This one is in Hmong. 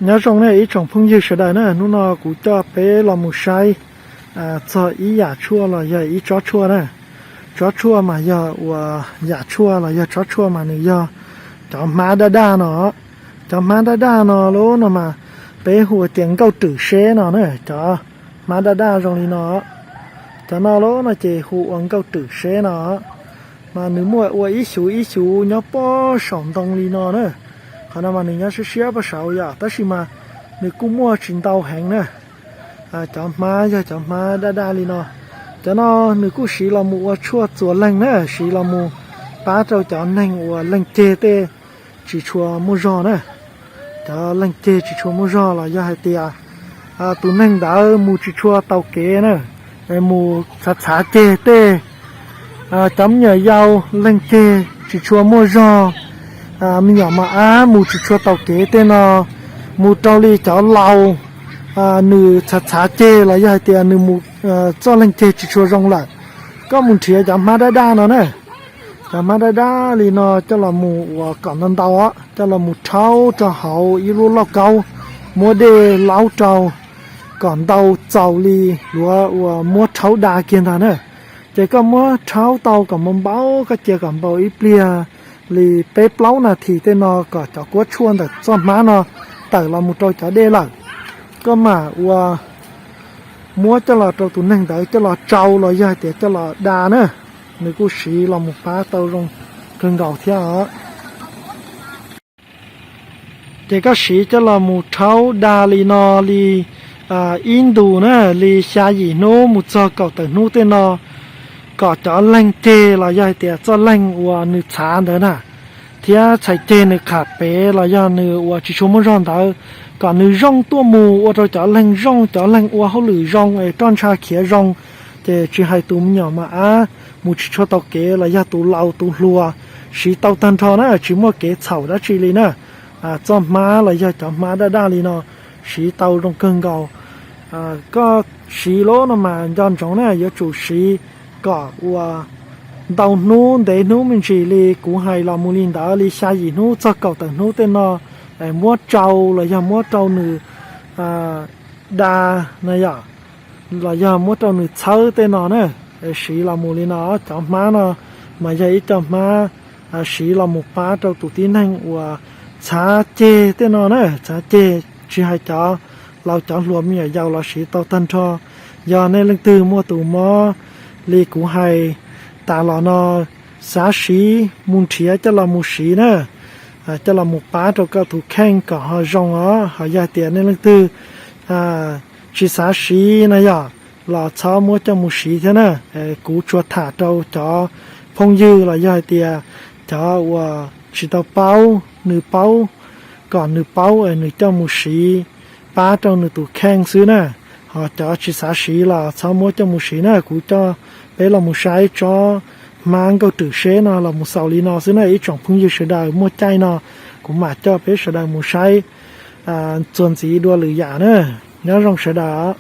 Nyob zoo ne ib tsoom phooj ywg sawv daws na, hnub no kuv coj peb los mus saib txog ib yam tshuaj los yog ib tsob tshuaj na. Tsob tshuaj mas yog uas yam tshuaj los yog tsob tshuaj mas nws yog cov hmab daj daj no. Cov hmab daj daj no lub no mas peb hu tias nkauj rwm seb no na, cov hmab daj daj zoo li no. Cov no lub no ces hu ua nkauj rwm seb no, mas nws muaj ua ib xyuv ib xyuv nyob pob saum ntoo li no na. Qhov no mas nws nyob siab siab pob saud yom, tab sis mas nws kuj muaj tsis ntau heev na. Cov hmab yog cov hmab daj daj li no. Cov no nws kuj siv los mus ua tshuaj txuas leeg na, siv los mus pab rau cov neeg uas leej ceg tej tsis tshua muaj zog na. Cov leej ceg tsis tshua muaj zog los yog hais tias tus neeg ntawd mus tsis tshua tau kev na, mus txhav txhav ceg tej, cov me nyuam yaus leej ceg tsis tshua muaj zog, me nyuam mos ab mus tsis tshua tau kev tej no, mus rau li cov laus nws txhav txhav ceg los yog hais tias nws mus txoj leeg ceg tsis tshua zoo lawm, koj mus nrhiav cov hmab daj daj no na. Cov hmab daj daj li no coj los mus uas kom ntau ntau, coj los mus rhaub rau hauv ib lub lauj kaub, muab dej laub rau kom ntau txaus li luag uas muab rhaub da kiag ntag na. Ces koj muab rhaub tau kom npau npau, koj cia kom npau ib pliag li peb plaub nas this tej no kom cov kuab tshuaj ntawm txoj hmab no tawm los mus rau cov dej lawm, koj mam ua muab coj los rau tus neeg ntawd coj los tsau los yog hais tias coj los da na. Nws kuj siv los mus pab tau zoo kawg nkaus thiab os. Ces koj siv coj los mus rhaub da li no li ib ntus na, li xya yim hnub mus txog kaum tawm hnub tej no, kom cov leeg ceg los yog hais tias txoj leeg uas nws txhav ntawd na, thiab txhais ceg nws qham pem los yog nws uas tsis tshua muaj zog ntawd, kom nws zoo tuaj mus ua rau cov leeg zoo, cov leeg ua hauj lwm zoo es roj ntsha khiav zoo. Ces tsis hais tus me nyuam mos ab mus tsis tshua tau kev los yog tus laus tus hluas siv tau tag nrho na, tsis muaj kev txhaum dab tsi li na. Txoj hmab los yog cov hmab daj daj li no siv tau zoo kawg nkaus. Koj siv lub no mas nco ntsoov na, yuav tsum siv kom uas ntau hnub ntev hnub me ntsis li kuv hais los mus li ntawd, li xya yim hnub txog kaum tawm hnub tej no, muab tsau los yog muab rau nws da na yom, los yog muab rau nws txhawb tej no na, siv los mus li no. Cov hmab no mas yog ib co hmab siv los mus pab rau tus tib neeg uas txhav ceg tej no na, txhav ceg tsis hais cov laus cov hluas me nyuam yaus los siv tau tag nrho. Yog nej leej twg muaj tus mob li kuv hais tas los no, xav siv mus nrhiav coj los mus siv na, coj los mus pab rau koj tus kheej kom ho zoo os. Ho yog hais tias nej leej twg tsis xav siv na yom, los txhob muab coj mus siv thiab na. Kuv tsuas tham rau cov phooj ywg los yog hais tias cov uas tsis tau paub, nws paub, kom nws paub es nws coj mus siv pab rau nws tus kheej xwb na. Ho cov tsis xav siv los txhob muab coj mus siv na. Kuv coj peb los mus saib tsob hmab nkauj rwm seb no los mus xaus li no xwb na ib tsoom phooj ywg sawv daws. Muaj caij no kuv mam coj peb sawv daws mus saib txuas ntxiv dua lwm yam na. Nyob zoo sawv daws.